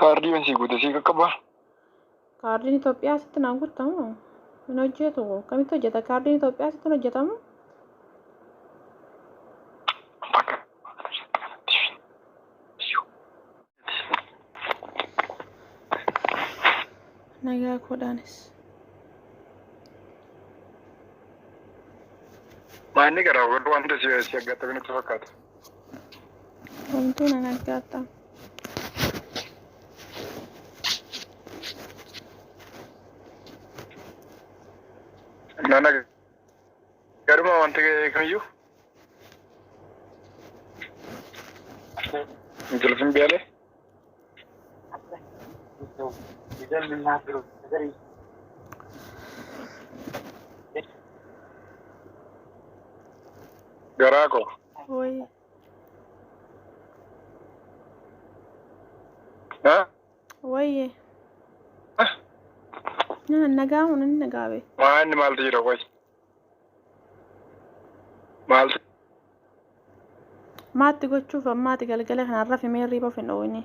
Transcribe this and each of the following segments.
Kaardii yoon sii guute sii qaqqabaa? Kaardiin Itoophiyaa sitti naan guutamu? Hin hojjetu. Kamitti hojjeta? Kaardiin Itoophiyaa sitti hin hojjetamu? Bakka. Nagaa koodhaanis. Maanni garaa godhu wanta si aggaatame natti fakkaata. Homtuu nan aggaattama. Nana garuma wanta kamiyyuu. Intalfin biyaalee. Garaa koo. Wayi. Ha? Wayye. Nana nagaa mun inni nagaa bee. Maanni maaltu jira qoy? Maaltu Maatti gochuuf ammaati galgala kanaan rafimee hirriiba of hin dhoowwini.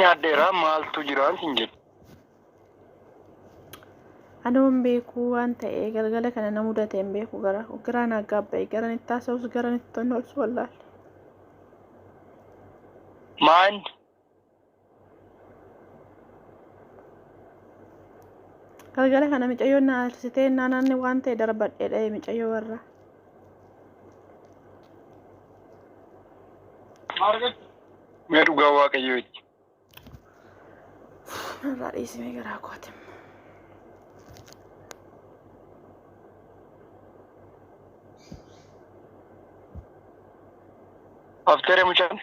Nyaadheera maaltu jira sin jedhu. Anoo hin beeku waan ta'e galgala kana na mudate hin beeku gara garaa naa gaabba'e garan itti haasa'us garan itti tonnolsu wallaalle. Maan Galgala kana micayyoon na aarsitee naannaanni waan ta'e darbadhee dha'e micayyoo warra. Mee dhugaa waaqayyooti. Narraa dhiisimee garaa kooti. Afteere mucaan.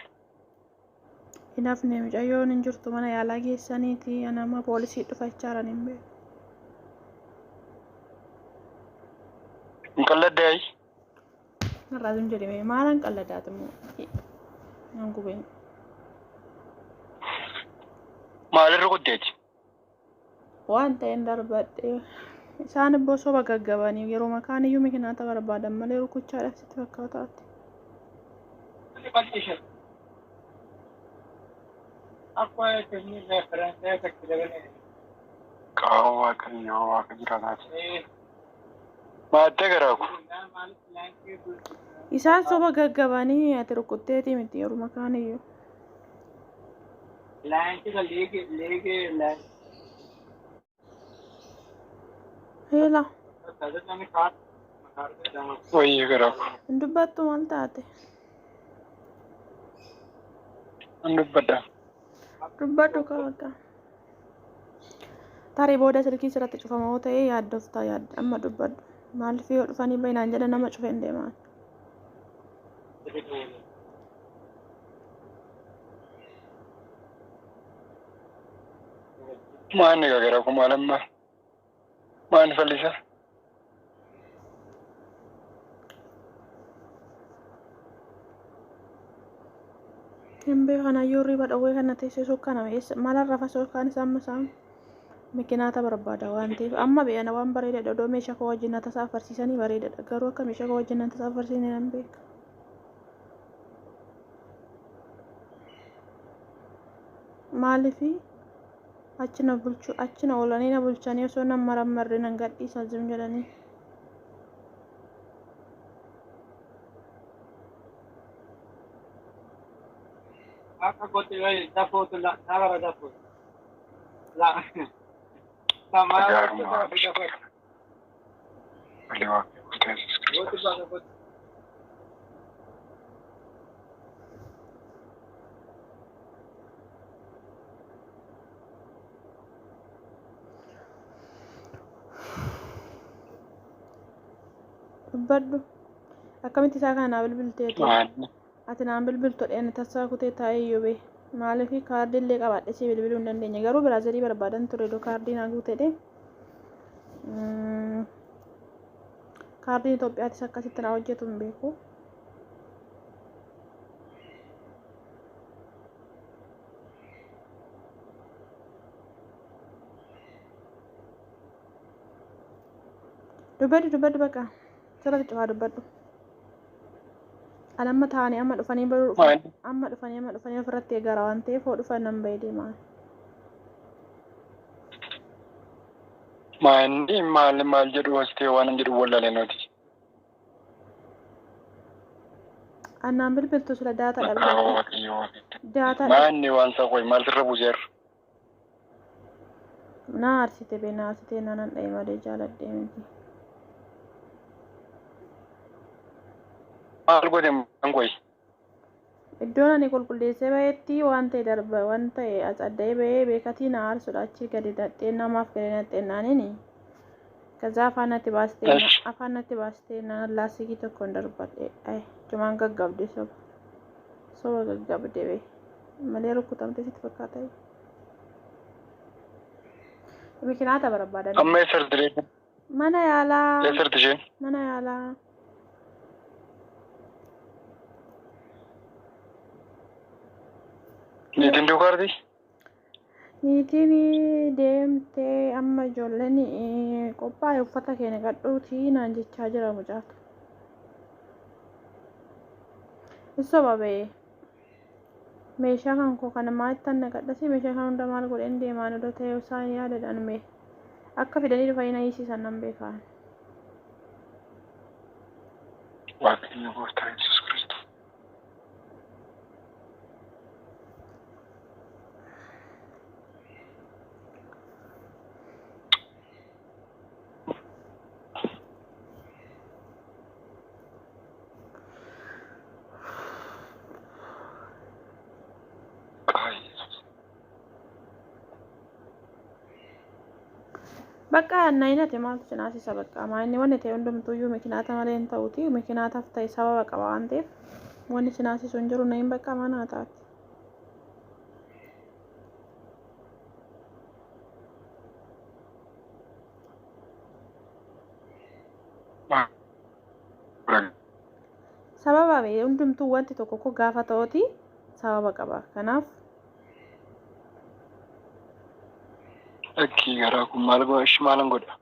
Hin hafne mucayyoon hin jirtu mana yaalaa geessaniiti ana amma poolisii dhufa jechaaran hin beeku. Hin qalladde ayi. Narraa sun jedhame maalaan qalladaati immoo naan gubeen. Maalirra kutteeti? Waan ta'een darbadhe isaan ibboo soba gaggabanii yeroo makaan iyyuu mikinaata barbaadan malee rukuchaadhaaf sitti fakkaataati. Qaama waaqayyoo waaqa jiraataati. Maattee garaa ko. Isaan soba gaggabanii ati rukutteetii miti yeroo makaan iyyuu. Heela Wayyee garaa ko. Hin dubbattu maal taate? An dubbadha. Dubbadhu kaa bakka. Tarii booda silkii sirratti cufama yoo ta'e yaaddoftaa yaadda amma dubbadhu. Maaliif yoo dhufanii bahinaan jedha nama cufee hin deemaan. Maanni egaa garaa ko maal amma? Maanni fallisa? Hin beekan hayyuu riba dhowwee kana teessee sokkanama eessa malan rafa sokkaan isaa amma isaan mikinaata barbaada waan ta'eef amma beeyana waan bareedaadha odoo meeshaa koo wajjin na tasaa farsiisanii bareedaadha garuu akka meeshaa koo wajjin na tasaa farsiisanii nan beeka. Maalifi achi na bulchu achi na oolanii na bulchanii osoo nan marammarre nan gadhiisa zim jedhanii. Gaarummaa malee waaqayyo gooftaa Yesuus Kiristoos. Dubbadhu. Akkamitti isaa kana naa bilbilteeti? Maanni Ati naan bilbiltu dheeni tasaa kutee taa'ee iyyuu bee. Maaliif kaardii illee qabaadhe si bilbiluu hin dandeenye. Garuu biraazerii barbaadan ture iddoo kaardii naa guutedhe. Kaardiin Itoophiyaatis akkasitti naa hojjetu hin beeku. Dubbadhu dubbadhu bakka. Sirratti cufaa dubbadhu. Alamma taa'anii amma dhufanii baruu Maal? amma dhufanii ofirratti eegara waan ta'eef hoo dhufan nan bahee deemaa. Maanni maal maal jedhu as ta'e waan hin jedhu wallaalee nuti. Annaan bilbiltu sila data Maqaa dhabde. Waaqayyoo Waaqayyo. Data dhabde. Maanni waan isaa qoy maal sirra buuseera? Na aarsite bee, na aarsite, nanan dha'e malee jaaladhee miti. Maal godhe maan qoy? Iddoon ani qulqulleessee bahetti waan ta'e darba waan ta'e as adda'ee bahee beekatii na aarsudha achi gadi naqxee namaaf gadi naqxeennaanini. Kaza afaan natti baastee afaan natti baastee naan laastikii tokkoon darbadhe. Ay, jumaan gaggabde, soba. Soba gaggabde bee. Malee rukutamte sitti fakkaata. Mikinaata barbaadan. Amma eessarti reefu? Mana yaalaa. Eessarti isheen? Mana yaalaa. Niitiin duukaarti? Niitiin deemtee amma ijoolleen qophaa'e uffata keenya qadhuutii naan jechaa jira mucaatu. Soba ba'ee meeshaa kan koo kana maalittan naqadhasi, meeshaa kan hunda maal godheen deemaan odoo ta'e isaan yaadadhaan mee akka fidanii dhufanii na hiisisan nan beekaa. Waaqayyo gooftaa Yesuus Kiristoos. Maqaa Bakka naayinate maaltu cinaasisa bakka maayinni wanni ta'e hundumtuyyuu mikinaata malee hin ta'uti, mikinaataaf ta'e sababa qaba waan ta'eef wanni cinaasisu hin jiru, nayin bakka manaa taati. Sababa bee hundumtuu wanti tokko ko gaafa ta'uti sababa qaba, kanaaf. Lakkii, garaa kun maal godha? Ishi maalan godha?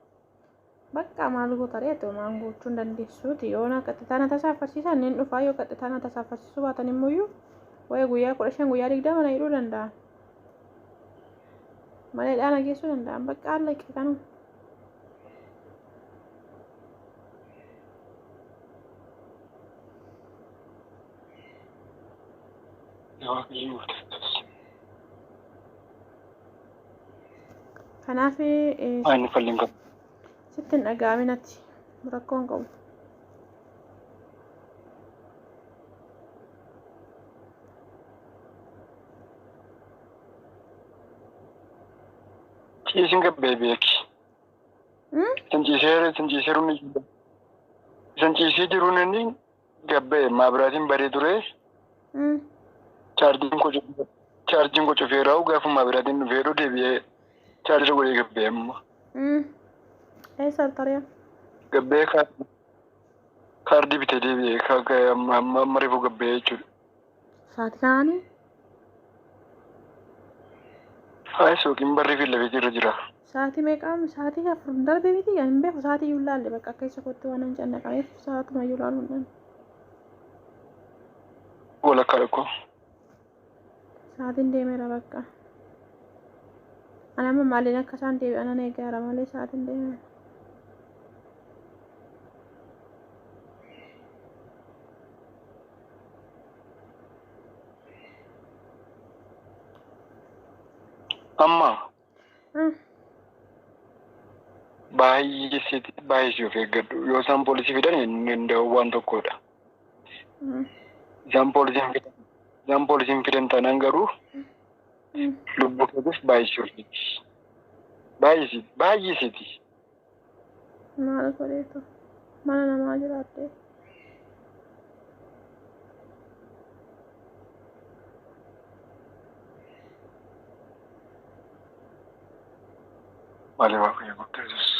Bakka maal goota reetu, maal gochuu hin dandeessuuti. Yoo na qaxxitaa na tasaafarsiisan niin dhufaa, yoo qaxxitaa na tasaafarsiisuu baatan immoo waa'ee guyyaa 15, guyyaa 20 na hidhuu danda'a. Malee dhaana geessuu danda'an bakka haala kanuma. Waaqayyo gooftaa. Kanaaf Maanni falliin qabu. sitti hin dhaga'amin, ati rakkoo hin qabu. Ciisin gabbee beeki. Isan ciiseeru ni isan ciisee jiruun inni gabbee maabiraatiin badee ture, chaarjiin koo cufeeraa'u, gaafa maabiraatiin dhufeedhu deebi'ee chaarjii godhee gabbee amma. Eessa tari'a? Gabbee kaardii bitee deebi'ee amma reefu gabbee jechuudha. Sa'aatii kanaanii? Hayi, suuqiin barrii fi lafee irra jira. Sa'aatii meeqaan? Sa'aatii 4 darbee miti, ani hin beeku, sa'aatii iyyuu laalle bakka akka isa kootti waan hin cannaqameef sa'aatuma iyyuu laaluu hin danda'u. Walakkaa tokko. Sa'aatiin deemeera bakka. Ani amma maaliin akka isaan deebi'an nan eegaara malee sa'aatiin deemeera. Amma baay'ee baay'ee of eeggadhu. Yoo isaan poolisii fidan hin danda'u waan tokkodha. Isaan poolisiin fidan taanaan garuu lubbuu keetis baay'ee of eegi. Baay'ee baay'eesiiti. Maal godheetu mana namaa jiraadde. Maali, Waaqayyo gooftaa Yesuus.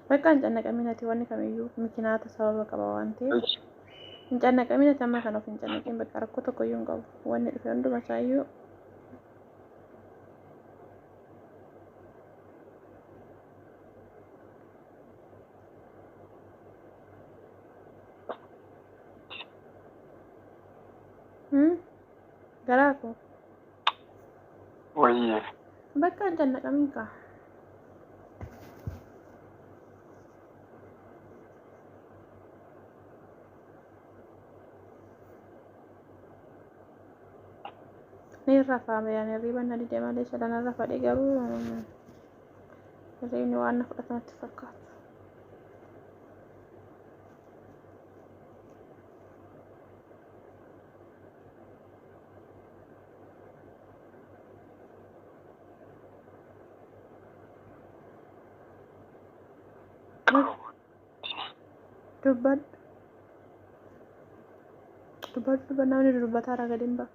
Bakka hin cannaqamin ati, wanni kamiyyuu mikinaata sababa qaba waan ta'eef. Hin cannaqamin ati, amma kana of hin cannaqin, bakka rakkoo tokko iyyuu hin qabu. Wanni dhufe hunduma isaayyuu Garaa koo. Wayyee. Bakka hin cannaqamin kaa. Ni rafaa yani hirriba na dide malee sadan rafadhe garuu hirribni waan na fudhatamatti fakkaatu. Dubbadhu. Dubbadhu dubbadhu namni dubbataadha gadi hin ba'a.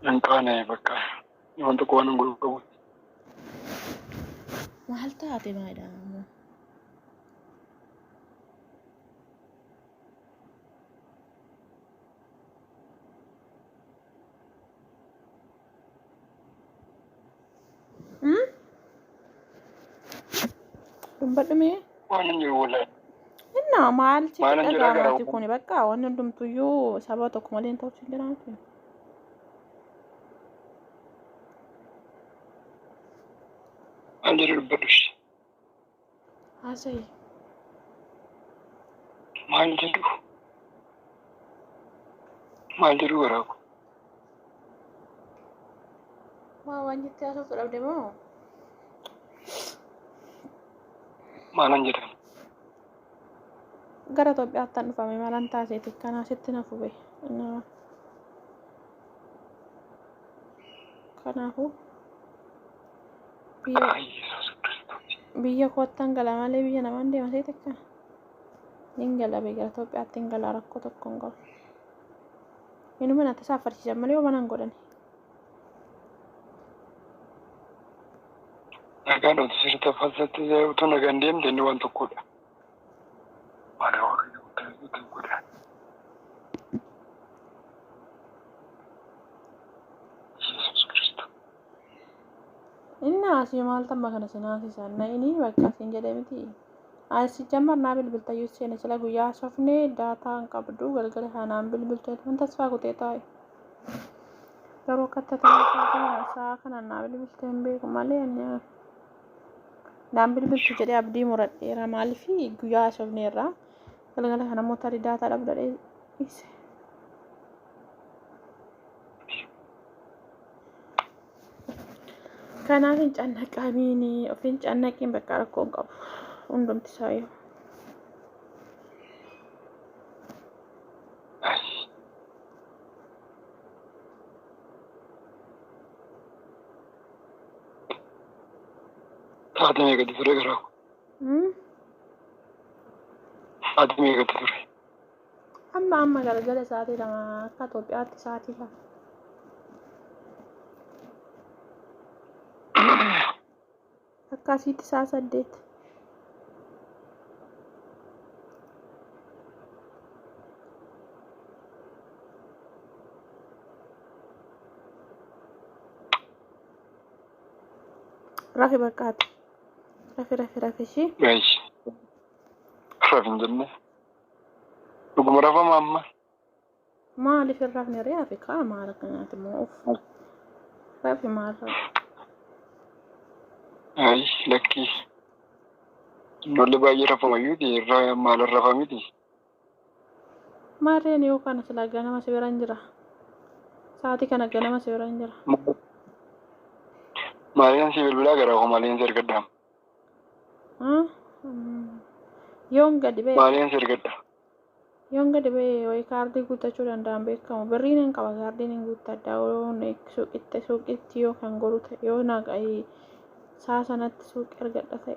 Hin qaana'e bakka. Waan tokko waan hin godhu qabu. Maal taate maalidha? Dubbadhu mee? Waan hin jiru wallahi. Innaa maal sitti Maalan jedhaa gara dhaga'amaati kuni bakka wanni hundumtuyyuu saba tokko malee hin ta'u sin jiraatu. Maal jedhu dubbadhu ishee. Haasa'i. Maal jedhu? Maal jedhu garaa koo? Waa waan jettee haasoftu dhabde moo? Maalan jedhama? Gara Itoophiyaatti an dhufame maalan taaseeti kanaa sitti na fube. Kanaafuu biyya Yesuus Kiristoos. Biyya koottan gala malee biyya namaan deema seete akkana. Nin gala bee gara Itoophiyaatti hin gala rakkoo tokko hin qabu. Inuma na tasaa farsiisan malee homaa nan godhani. Nagaan dhufte sirriitti afaan utuu nagaan deemte inni waan tokkodha. Maal waaqayyo guddaa godha. Yesuus Kiristoos. Inni asii maal tamma kana si naasisa na inni bakka siin jedhee miti. Asi jammar naa bilbiltayyuu seene sila guyyaa haasofne daataa hin qabdu galgala kanaan bilbiltu waan tasfaa kutee taa'e. Garuu akka tataa sa'a kana naa bilbilte hin beeku malee ani naan bilbiltu jedhee abdii muradheera maaliif guyyaa haasofneerra galgala kana immoo tarii daataa dhabdadhee dhiise. Kanaaf hin cannaqamiin of hin cannaqiin bakka rakkoo hin qabu hundumti isaayyuu. Sa'aatii meeqatti ture garaa koo? Sa'aatii meeqatti ture? Amma amma galgala sa'aatii 2 akka Itoophiyaatti sa'aatii 2. Akka asiitti sa'a 8. Rafi bakkaati. Rafi rafi rafi ishii. Gaayyi. Rafi hin jenne. Dhuguma rafama amma. Maaliif hin rafne ree hafi kaa maal akkanaati moo uff. Rafi maal rafi. Ayi lakkii. Ijoollee baay'ee rafamayyuuti maal rafamiti. Maarreen yoo kana silaa ganama si biraan jira. Sa'aatii kana ganama si biraan jira. Maaliin si bilbilaa garaa koo maaliin si argadha? Yoon gadi ba'e. Maaliin si argadha? Yoon gadi ba'e wayii kaardii guuttachuu danda'an beekamu. Birriin hin qaba kaardiin hin guuttadha. Yoon suuqitti suuqitti yoo kan godhu ta'e yoo naqa'ee saa sanatti suuqii argadha ta'e.